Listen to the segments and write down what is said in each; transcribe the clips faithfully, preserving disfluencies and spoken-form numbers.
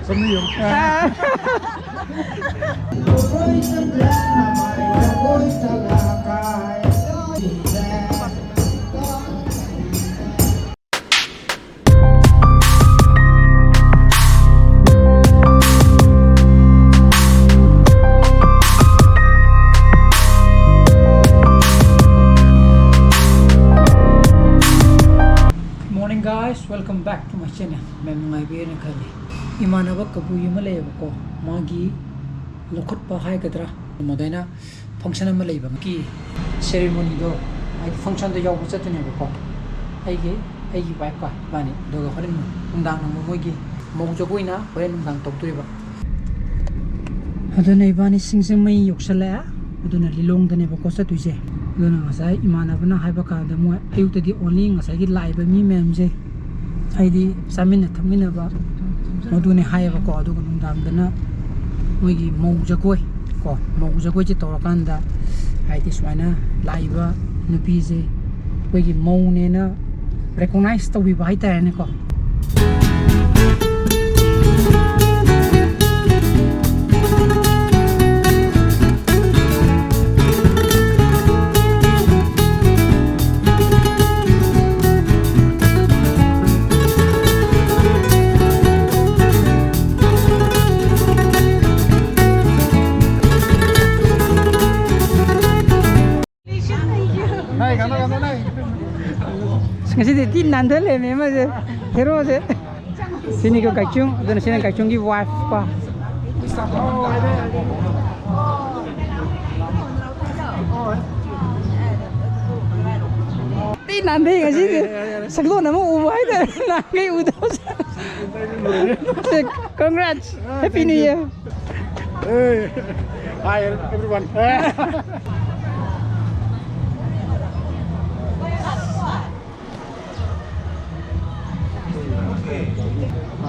ꯆꯠꯃꯤꯟꯅꯩꯌꯣ꯫ Morning guys, welcome back to my channel. ꯃꯌꯥꯝ ꯅꯨꯡꯉꯥꯏꯕꯤꯔꯦꯅ ꯈꯜꯂꯤ꯫ ꯏꯃꯥꯟꯅꯕ ꯀꯕꯨꯏ ꯑꯃ ꯂꯩꯌꯦꯕꯀꯣ, ꯃꯥꯒꯤ ꯂꯧꯈꯠꯄ ꯍꯥꯏꯒꯗ꯭ꯔꯥ, ꯃꯗꯨꯃꯥꯏꯅ function ꯑꯃ ꯂꯩꯕꯒꯤ ceremonyꯗꯣ, ꯍꯥꯏꯗꯤ functionꯗ ꯌꯥꯎꯕ ꯆꯠꯇꯣꯏꯅꯦꯕꯀꯣ꯫ ꯑꯩꯒꯤ, ꯑꯩꯒꯤ wifeꯀ ꯏꯕꯥꯅꯤ꯫ ꯑꯗꯨꯒ ꯍꯣꯔꯦꯟ ꯅꯨꯡꯗꯥꯡ ꯑꯃꯨꯛ ꯃꯣꯏꯒꯤ ꯃꯧ ꯖꯒꯣꯏꯅ ꯍꯣꯔꯦꯟ ꯅꯨꯡꯗꯥꯡ ꯇꯧꯗꯣꯔꯤꯕ꯫ ꯑꯗꯨꯅ ꯏꯕꯥꯅꯤꯁꯤꯡꯁꯦ ꯃꯩ ꯌꯧꯁꯜꯂꯛꯑꯦ꯫ ꯑꯗꯨꯅ ꯂꯤꯂꯣꯡꯗꯅꯦꯕꯀꯣ ꯆꯠꯇꯣꯏꯁꯦ꯫ ꯑꯗꯨꯅ ꯉꯁꯥꯏ ꯏꯃꯥꯟꯅꯕꯅ ꯍꯥꯏꯕ ꯀꯥꯟꯗ, ꯃꯣꯏ ꯑꯌꯨꯛꯇꯗꯤ only ꯉꯁꯥꯏꯒꯤ ꯂꯥꯛꯏꯕ ꯃꯤ ꯃꯌꯥꯝꯁꯦ, ꯍꯥꯏꯗꯤ ꯆꯥꯃꯤꯟꯅ ꯊꯛꯃꯤꯟꯅꯕ ꯃꯗꯨꯅꯦ ꯍꯥꯏꯌꯦꯕꯀꯣ꯫ ꯑꯗꯨꯒ ꯅꯨꯡꯗꯥꯡꯗꯅ ꯃꯣꯏꯒꯤ ꯃꯧ ꯖꯒꯣꯏ ꯀꯣ, ꯃꯧ ꯖꯒꯣꯏꯁꯦ ꯇꯧꯔꯀꯥꯟꯗ, ꯍꯥꯏꯗꯤ ꯁꯨꯃꯥꯏꯅ ꯂꯥꯛꯏꯕ ꯅꯨꯄꯤꯁꯦ ꯑꯩꯈꯣꯏꯒꯤ ꯃꯧꯅꯦꯅ recognize ꯇꯧꯕꯤꯕ ꯍꯥꯏꯇꯥꯔꯦꯅꯦꯀꯣ꯫ ꯉꯁꯤꯗꯤ ꯊꯤ ꯅꯥꯟꯊ ꯂꯩꯔꯝꯃꯦ ꯑꯃꯁꯦ, ꯍꯦꯔꯣꯁꯦ꯫ ꯁꯤꯅꯤꯀꯣ ꯀꯥꯏꯆꯨꯡ, ꯑꯗꯨꯅ ꯁꯤꯅ ꯀꯥꯏꯆꯨꯡꯒꯤ wife ꯀꯣ꯫ ꯊꯤ ꯅꯥꯟꯊꯩ ꯉꯁꯤꯗꯤ꯫ ꯁꯛꯂꯣꯟ ꯑꯃ ꯎꯕ ꯍꯥꯏꯇꯥꯔꯦ, ꯅꯍꯥꯟꯈꯩ ꯎꯗꯕꯁꯦ꯫ Congrats, Happy New Year. Hey. Hi everyone.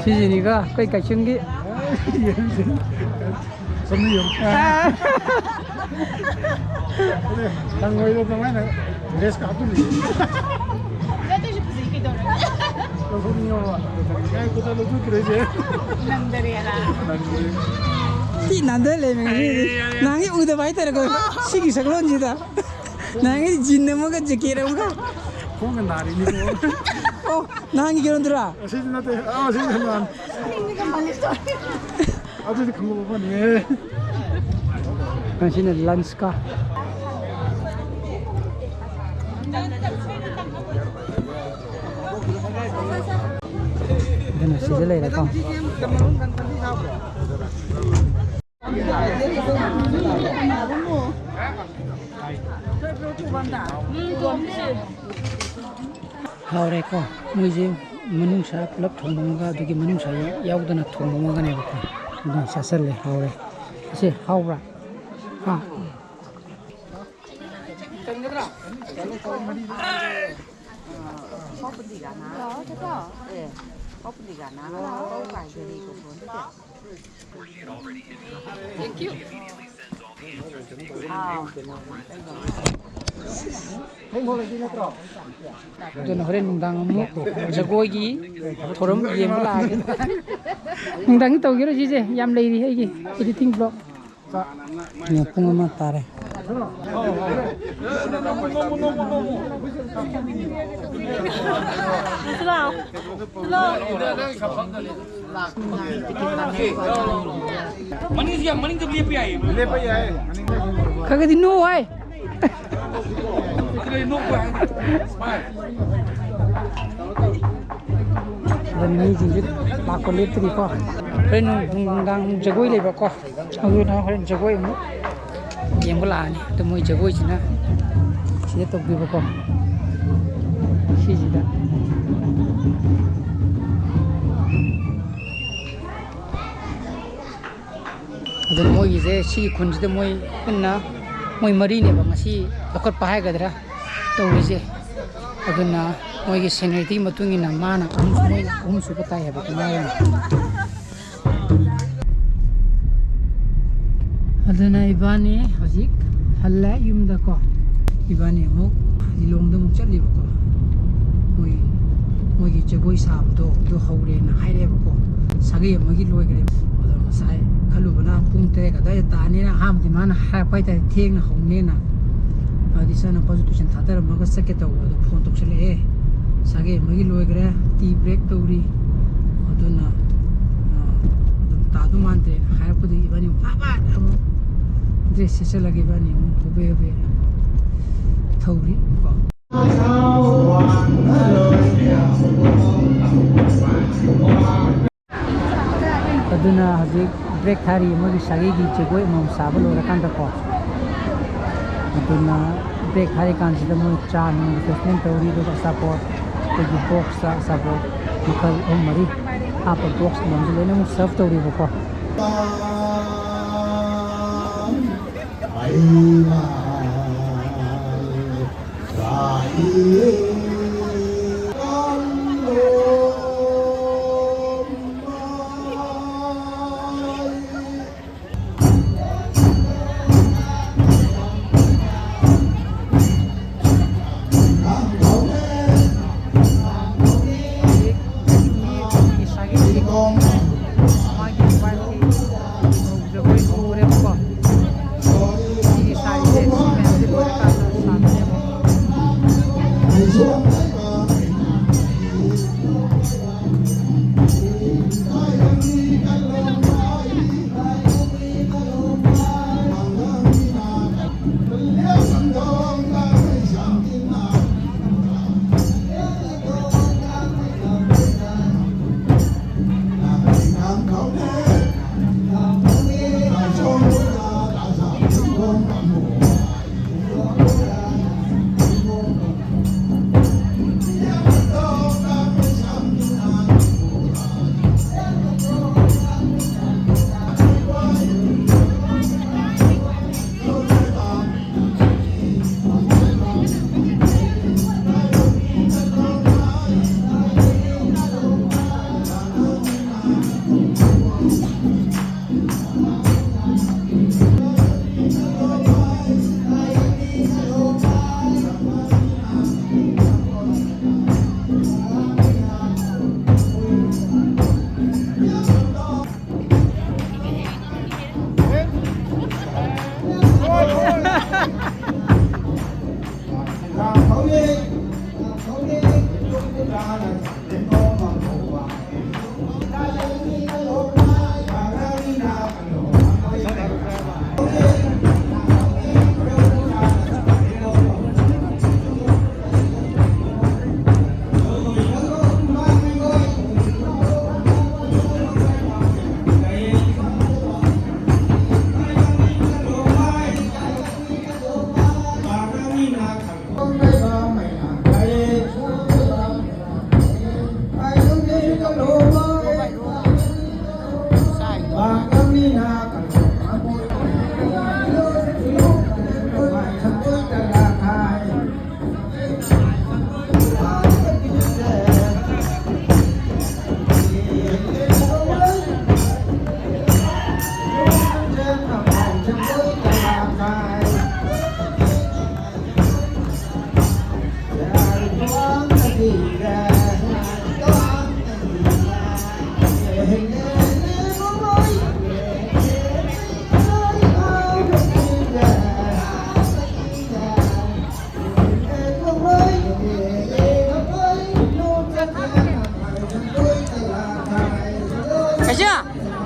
ꯁꯤꯁꯤꯅꯤꯀꯣ ꯑꯩꯈꯣꯏ ꯀꯛꯆꯤꯡꯒꯤ꯫ ꯆꯠꯃꯤꯟꯅꯩꯌꯣ꯫ ꯅꯪ ꯑꯣꯏꯔꯣ ꯀꯃꯥꯏꯅ dress ꯀꯥꯞꯇꯣꯔꯤ? ꯅꯠꯇ꯭ꯔꯁꯨ ꯐꯖꯩ ꯀꯩꯗꯧꯔꯒꯦ? ꯂꯧꯊꯣꯛꯅꯤꯡꯉꯕ? ꯉꯥꯏ ꯈꯨꯗ ꯂꯧꯊꯣꯛꯈꯤꯔꯣꯏꯁꯦ꯫ ꯅꯪꯗꯔꯦꯅ꯫ ꯅꯪꯗꯔꯦ꯫ ꯊꯤ ꯅꯥꯟꯗ ꯂꯩꯔꯝꯃꯦ ꯉꯁꯤꯗꯤ꯫ ꯑꯩ, ꯑꯩ, ꯑꯩ꯫ ꯅꯍꯥꯟꯒꯤ ꯎꯗꯕ ꯍꯥꯏꯇꯥꯔꯦꯀꯣ꯫ ꯁꯤꯒꯤ ꯁꯛꯂꯣꯟꯁꯤꯗ꯫ ꯅꯍꯥꯟꯒꯤ ꯖꯤꯟ ꯑꯃꯒ ꯖꯦꯀꯦꯠ ꯑꯃꯒ꯫ ꯈꯣꯡꯒ ꯅꯥꯔꯤꯅꯤꯀꯣ꯫ ꯑꯣ, ꯅꯍꯥꯟꯒꯤ ꯀꯩꯅꯣꯗꯨꯔꯥ? ꯑꯁꯤꯗꯤ ꯅꯠꯇꯦ꯫ ꯑꯥ, ꯑꯁꯤꯗꯤ ꯅꯍꯥꯟ꯫ ꯑꯗꯨꯗꯤ ꯈꯪꯍꯧꯕ ꯐꯅꯤꯍꯦ꯫ ꯉꯁꯤꯅ ꯂꯟꯁꯀ꯫ ꯑꯗꯨꯅ ꯁꯤꯗ ꯂꯩꯔꯦꯀꯣ꯫ ꯍꯥꯎꯔꯦꯀꯣ꯫ ꯃꯣꯏꯁꯦ ꯃꯅꯨꯡꯁꯥ ꯄꯨꯂꯞ ꯊꯣꯡꯕ ꯑꯃꯒ ꯑꯗꯨꯒꯤ ꯃꯅꯨꯡꯁꯥ ꯌꯥꯎꯗꯅ ꯊꯣꯡꯕ ꯑꯃꯒꯅꯦꯕꯀꯣ꯫ ꯑꯗꯨ ꯆꯥꯁꯜꯂꯦ, ꯍꯥꯎꯔꯦ꯫ ꯏꯆꯦ, ꯍꯥꯎꯕ꯭ꯔꯥ? ꯍꯥ? ꯑꯗꯨꯅ ꯍꯣꯔꯦꯟ ꯅꯨꯡꯗꯥꯡ ꯑꯃꯨꯛ ꯖꯒꯣꯏꯒꯤ ꯊꯧꯔꯝ ꯌꯦꯡꯕ ꯂꯥꯛꯑꯒꯦ꯫ ꯅꯨꯡꯗꯥꯡꯒꯤ ꯇꯧꯒꯦꯔꯣ ꯁꯤꯁꯦ? ꯌꯥꯝ ꯂꯩꯔꯤ ꯑꯩꯒꯤ editing vlog꯫ ꯄꯨꯡ ꯑꯃ ꯇꯥꯔꯦ꯫ ꯃꯅꯤꯡꯁꯤ ꯌꯥꯝ ꯃꯅꯤꯡꯗ ꯂꯦꯞꯄ ꯌꯥꯏꯌꯦ꯫ ꯂꯦꯞꯄ ꯌꯥꯏ꯫ ꯈꯔ ꯈꯔꯗꯤ ꯅꯣꯛꯑꯣ ꯍꯥꯏ꯫ ꯑꯗꯨꯅ ꯃꯤꯁꯤꯡꯁꯦ ꯂꯥꯛꯄ ꯂꯦꯞꯇ꯭ꯔꯤꯀꯣ꯫ ꯍꯣꯔꯦꯟ ꯅꯨꯡ-, ꯅꯨꯡꯗꯥꯡ ꯖꯒꯣꯏ ꯂꯩꯕꯀꯣ꯫ ꯑꯗꯨꯅ ꯍꯣꯔꯦꯟ ꯖꯒꯣꯏ ꯑꯃꯨꯛ ꯌꯦꯡꯕ ꯂꯥꯛꯑꯅꯤ꯫ ꯑꯗꯣ ꯃꯣꯏ ꯖꯒꯣꯏꯁꯤꯅ ꯁꯤꯗ ꯇꯧꯗꯣꯏꯕꯀꯣ꯫ ꯁꯤꯁꯤꯗ꯫ ꯑꯗꯨꯅ ꯃꯣꯏꯒꯤꯁꯦ ꯁꯤꯒꯤ ꯈꯨꯟꯁꯤꯗ ꯃꯣꯏ ꯄꯨꯟꯅ ꯃꯣꯏ ꯃꯔꯤꯅꯦꯕ ꯉꯁꯤ ꯂꯧꯈꯠꯄ ꯍꯥꯏꯒꯗ꯭ꯔꯥ ꯇꯧꯔꯤꯁꯦ꯫ ꯑꯗꯨꯅ ꯃꯣꯏꯒꯤ seniority ꯃꯇꯨꯡ ꯏꯟꯅ ꯃꯥꯅ ꯑꯍꯨꯝ-, ꯃꯣꯏꯅ ꯑꯍꯨꯝꯁꯨꯕ ꯇꯥꯏ ꯍꯥꯏꯕ ꯀꯨꯝꯍꯩ ꯑꯃ꯫ ꯑꯗꯨꯅ ꯏꯕꯥꯅꯤ ꯍꯧꯖꯤꯛ ꯍꯜꯂꯦ ꯌꯨꯝꯗꯀꯣ꯫ ꯏꯕꯥꯅꯤ ꯑꯃꯨꯛ ꯂꯤꯂꯣꯡꯗ ꯑꯃꯨꯛ ꯆꯠꯂꯤꯕꯀꯣ꯫ ꯑꯩꯈꯣꯏ ꯃꯣꯏꯒꯤ ꯖꯒꯣꯏ ꯁꯥꯕꯗꯣ ꯑꯗꯨ ꯍꯧꯔꯦꯅ ꯍꯥꯏꯔꯛꯑꯦꯕꯀꯣ꯫ ꯁꯥꯒꯩ ꯑꯃꯒꯤ ꯂꯣꯏꯈ꯭ꯔꯦ꯫ ꯑꯗꯣ ꯉꯁꯥꯏ ꯈꯜꯂꯨꯕꯅ ꯄꯨꯡ ꯇꯔꯦꯠ ꯑꯗꯨꯋꯥꯏꯗ ꯇꯥꯅꯤꯅ ꯑꯍꯥꯟꯕꯗꯤ ꯃꯥꯅ ꯍꯥꯏꯔꯛꯄ ꯍꯥꯏꯇꯥꯔꯦ, ꯊꯦꯡꯅ ꯍꯧꯅꯦꯅ꯫ ꯑꯗꯨꯗꯤ ꯏꯆꯥꯅꯨꯄꯥꯁꯨ ꯇꯨꯏꯁꯟ ꯊꯥꯗꯔꯝꯃꯒ ꯆꯠꯀꯦ ꯇꯧꯕ, ꯑꯗꯣ ꯐꯣꯟ ꯇꯧꯁꯜꯂꯛꯑꯦ, "ꯁꯥꯒꯩ ꯑꯃꯒꯤ ꯂꯣꯏꯈ꯭ꯔꯦ, ꯇꯤ ꯕ꯭ꯔꯦꯛ ꯇꯧꯔꯤ, ꯑꯗꯨꯅ ꯑꯗꯨꯝ ꯇꯥꯗꯧ ꯃꯥꯟꯗ꯭ꯔꯦꯅ" ꯍꯥꯏꯔꯛꯄꯗꯒꯤ ꯏꯕꯥꯅꯤ ꯑꯃꯨꯛ ꯐꯠ ꯐꯠ ꯑꯃꯨꯛ ꯗ꯭ꯔꯦꯁ ꯁꯦꯠꯆꯜꯂꯒ ꯏꯕꯥꯅꯤ ꯑꯃꯨꯛ ꯍꯣꯕꯦ ꯍꯣꯕꯦ ꯊꯧꯔꯤ ꯀꯣ꯫ ꯑꯗꯨꯅ ꯍꯧꯖꯤꯛ ꯕ꯭ꯔꯦꯛ ꯊꯥꯔꯤ, ꯃꯣꯏꯒꯤ ꯁꯥꯒꯩꯒꯤ ꯖꯒꯣꯏ ꯑꯃꯃꯝ ꯁꯥꯕ ꯂꯣꯏꯔꯀꯥꯟꯗꯀꯣ꯫ ꯑꯗꯨꯅ ꯕ꯭ꯔꯦꯛ ꯊꯥꯔꯤꯀꯥꯟꯁꯤꯗ ꯃꯣꯏ ꯆꯥ ꯅꯨꯡ ꯔꯤꯐ꯭ꯔꯦꯁꯃꯦꯟ ꯇꯧꯔꯤ, ꯑꯗꯨꯒ ꯑꯆꯥꯄꯣꯠ, ꯑꯩꯈꯣꯏꯒꯤ ꯕꯣꯛꯁꯇ ꯑꯆꯥꯄꯣꯠ ꯃꯈꯜ ꯑꯍꯨꯝ ꯃꯔꯤ ꯍꯥꯞꯄ ꯕꯣꯛꯁ ꯑꯃꯃꯝꯁꯨ ꯂꯣꯏꯅꯃꯛ ꯁꯔꯞ ꯇꯧꯔꯤꯕꯀꯣ꯫ ꯍꯧꯖꯤꯛ ꯃꯤꯒꯤ ꯁꯥꯒꯩꯁꯤꯡ ꯃꯥꯒꯤ ꯋꯥꯏꯐꯀꯤ ꯃꯧ ꯖꯒꯣꯏ ꯍꯧꯔꯦꯕꯀꯣ꯫ ꯁꯤꯒꯤ ꯁꯥꯔꯤꯁꯦ ꯁꯤ ꯃꯌꯥꯝꯁꯦ ꯂꯣꯏꯔꯀꯥꯟꯗ ꯁꯥꯗꯣꯏꯅꯦꯕ꯫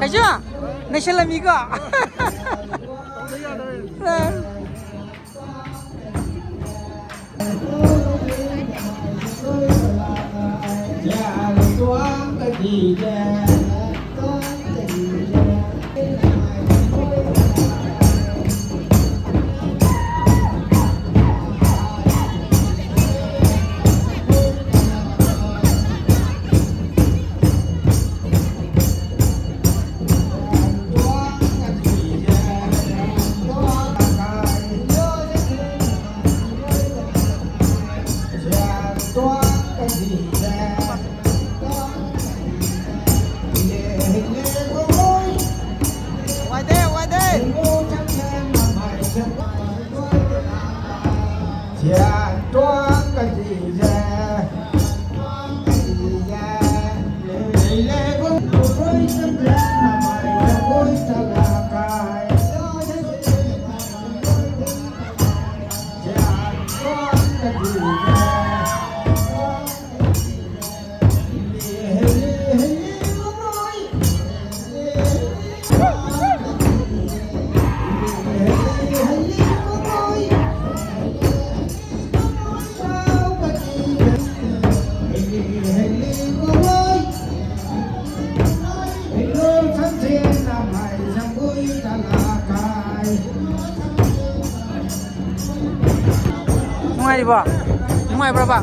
ꯀꯩꯁꯨ ꯅꯩꯁꯜꯂꯝꯃꯤꯀꯣ꯫ ꯅꯨꯡꯉꯥꯏꯔꯤꯕꯣ? ꯅꯨꯡꯉꯥꯏꯕ꯭ꯔꯕ?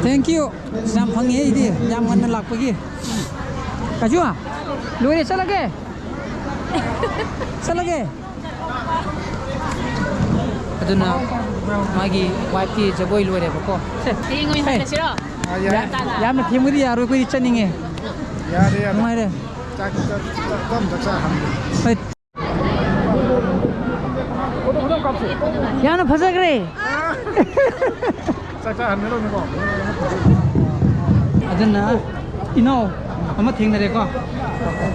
Thank you. ꯌꯥꯝ ꯐꯪꯉꯦ ꯑꯩꯗꯤ, ꯌꯥꯝ ꯉꯟꯅ ꯂꯥꯛꯄꯒꯤ꯫ ꯀꯩꯁꯨ? ꯂꯣꯏꯔꯦ, ꯆꯠꯂꯒꯦ꯫ ꯆꯠꯂꯒꯦ꯫ ꯑꯗꯨꯅ ꯃꯥꯒꯤ ꯋꯥꯏꯐꯀꯤ ꯖꯒꯣꯏ ꯂꯣꯏꯔꯦꯕꯀꯣ꯫ ꯁꯦ꯫ ꯍꯌꯦꯡ ꯑꯣꯏꯅ ꯍꯦ꯫ ꯍꯜꯂꯁꯤꯔꯣ? ꯑꯥ, ꯌꯥꯏ꯫ ꯌꯥ-, ꯌꯥꯝꯅ ꯊꯦꯡꯕꯗꯤ ꯌꯥꯔꯣꯏ, ꯑꯩꯈꯣꯏꯗꯤ ꯆꯠꯅꯤꯡꯉꯦ꯫ ꯌꯥꯔꯦ, ꯌꯥꯔꯦ꯫ ꯅꯨꯡꯉꯥꯏꯔꯦ꯫ ꯆꯥꯛ, ꯆꯥꯛ, ꯆꯥꯛ, ꯆꯥꯛ ꯑꯃ ꯆꯥꯛ ꯆꯥ ꯍꯟꯒꯦ꯫ ꯍꯣꯏ꯫ ꯌꯥꯝꯅ ꯐꯖꯈ꯭ꯔꯦ꯫ ꯆꯥꯛ ꯆꯥ ꯍꯟꯒꯗꯧꯅꯤꯀꯣ꯫ ꯑꯗꯨꯅ ꯏꯅꯥꯎ ꯑꯃ ꯊꯦꯡꯅꯔꯦꯀꯣ꯫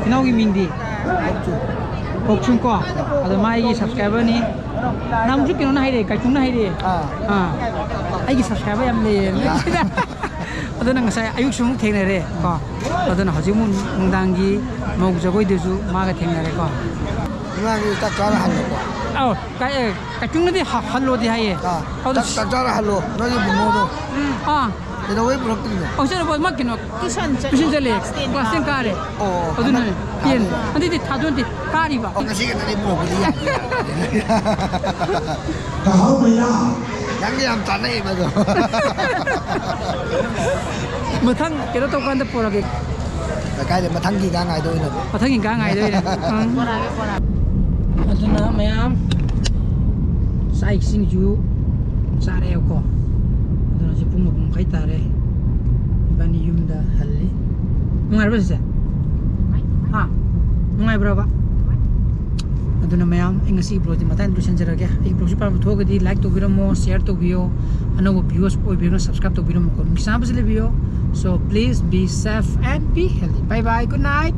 ꯏꯅꯥꯎꯒꯤ ꯃꯤꯡꯗꯤ? ꯀꯣꯛꯆꯨꯝ ꯀꯣ꯫ ꯑꯗꯣ ꯃꯥ ꯑꯩꯒꯤ subscriberꯅꯤ꯫ ꯅꯪꯁꯨ ꯀꯩꯅꯣꯅ ꯍꯥꯏꯔꯛꯑꯦ, ꯀꯥꯏꯆꯨꯝꯅ ꯍꯥꯏꯔꯛꯑꯦ꯫ ꯑꯥ꯫ ꯑꯥ꯫ ꯑꯩꯒꯤ subscriber ꯌꯥꯝ ꯂꯩꯌꯦ꯫ ꯑꯗꯨꯅ ꯉꯁꯥꯏ ꯑꯌꯨꯛꯁꯨ ꯑꯃꯨꯛ ꯊꯦꯡꯅꯔꯦ ꯀꯣ꯫ ꯑꯗꯨꯅ ꯍꯧꯖꯤꯛ ꯑꯃꯨꯛ ꯅꯨꯡꯗꯥꯡꯒꯤ ꯃꯧ ꯖꯒꯣꯏꯗꯨꯁꯨ ꯃꯥꯒ ꯊꯦꯡꯅꯔꯦꯀꯣ꯫ ꯏꯃꯥꯒꯤ ꯆꯥꯛ ꯆꯥꯔ ꯍꯜꯂꯦꯀꯣ꯫ ꯑꯧ, ꯀꯥꯏ-, ꯑꯦ, ꯀꯥꯏꯆꯨꯝꯅꯗꯤ ꯍ-, ꯍꯜꯂꯣꯗꯤ ꯍꯥꯏꯌꯦ꯫ ꯑꯥ, ꯑꯗꯨ ꯆꯥꯛ, ꯆꯥꯛ ꯆꯥꯔ ꯍꯜꯂꯣ, ꯅꯣꯏꯒꯤ ꯕꯨꯡꯉꯣꯗꯣ꯫ ꯎꯝ, ꯑꯥ꯫ ꯀꯩꯗꯧꯕꯩ ꯄꯨꯔꯛꯇ꯭ꯔꯤꯅꯣ? ꯑꯧ, ꯆꯠꯂꯦ, ꯃꯥ ꯀꯩꯅꯣ, tuition ꯆꯠꯂꯦ꯫ Class ten ꯀꯥꯔꯦ꯫ ꯑꯣ, ꯑꯗꯨꯅꯅꯦ꯫ ꯍꯟꯗꯛ ꯇꯦꯟ꯫ ꯀꯥꯔꯦ꯫ ꯑꯗꯨꯗꯤ ꯊꯥꯗꯣꯛꯇꯦ, ꯀꯥꯔꯤꯕ꯫ ꯑꯣ, ꯉꯁꯤ ꯈꯛꯇꯅꯤ ꯄꯨꯔꯛꯄꯗꯤ ꯌꯥꯗꯦ꯫ ꯇꯥꯍꯧ ꯃꯌꯥ꯫ ꯅꯪꯒ ꯌꯥꯝ ꯆꯥꯅꯩꯌꯦ ꯃꯗꯣ꯫ ꯃꯊꯪ ꯀꯩꯅꯣ ꯇꯧꯀꯥꯟꯗ ꯄꯨꯔꯛꯀꯦ꯫ ꯀꯥꯏꯗ ꯃꯊꯪꯒꯤ ꯒꯥꯡ ꯉꯥꯏꯗ ꯑꯣꯏꯅ꯫ ꯃꯊꯪꯒꯤ ꯒꯥꯡ ꯉꯥꯏꯗ ꯑꯣꯏꯅ꯫ ꯑꯪ꯫ ꯑꯗꯨꯅ ꯃꯌꯥꯝ ꯆꯥꯛ ꯏꯁꯤꯡꯁꯨ ꯆꯥꯔꯦꯕꯀꯣ꯫ ꯑꯗꯨꯅ ꯍꯧꯖꯤꯛ ꯄꯨꯡ ꯃꯥꯄꯟ ꯃꯈꯥꯏ ꯇꯥꯔꯦ꯫ ꯏꯕꯥꯅꯤ ꯌꯨꯝꯗ ꯍꯜꯂꯤ꯫ ꯅꯨꯡꯉꯥꯏꯔꯕ ꯁꯤꯁꯦ? ꯍꯥ? ꯅꯨꯡꯉꯥꯏꯕ꯭ꯔꯕ? ꯑꯗꯨꯅ ꯃꯌꯥꯝ, ꯑꯩ ꯉꯁꯤ vlogꯁꯦ ꯃꯇꯥꯡ ꯂꯣꯏꯁꯤꯟꯖꯔꯒꯦ꯫ ꯑꯩꯒꯤ vlogꯁꯤ ꯄꯥꯝꯕ ꯊꯣꯛꯑꯒꯗꯤ like ꯇꯧꯕꯤꯔꯝꯃꯣ, share ꯇꯧꯕꯤꯌꯣ, ꯑꯅꯧꯕ viewers ꯑꯣꯏꯕꯤꯔꯒꯅ subscribe ꯇꯧꯕꯤꯔꯝꯃꯨꯀꯣ꯫ ꯅꯨꯡꯁꯤ ꯆꯥꯟꯅꯕꯁꯤ ꯂꯩꯕꯤꯌꯣ꯫ So please be safe and be healthy. Bye bye, good night.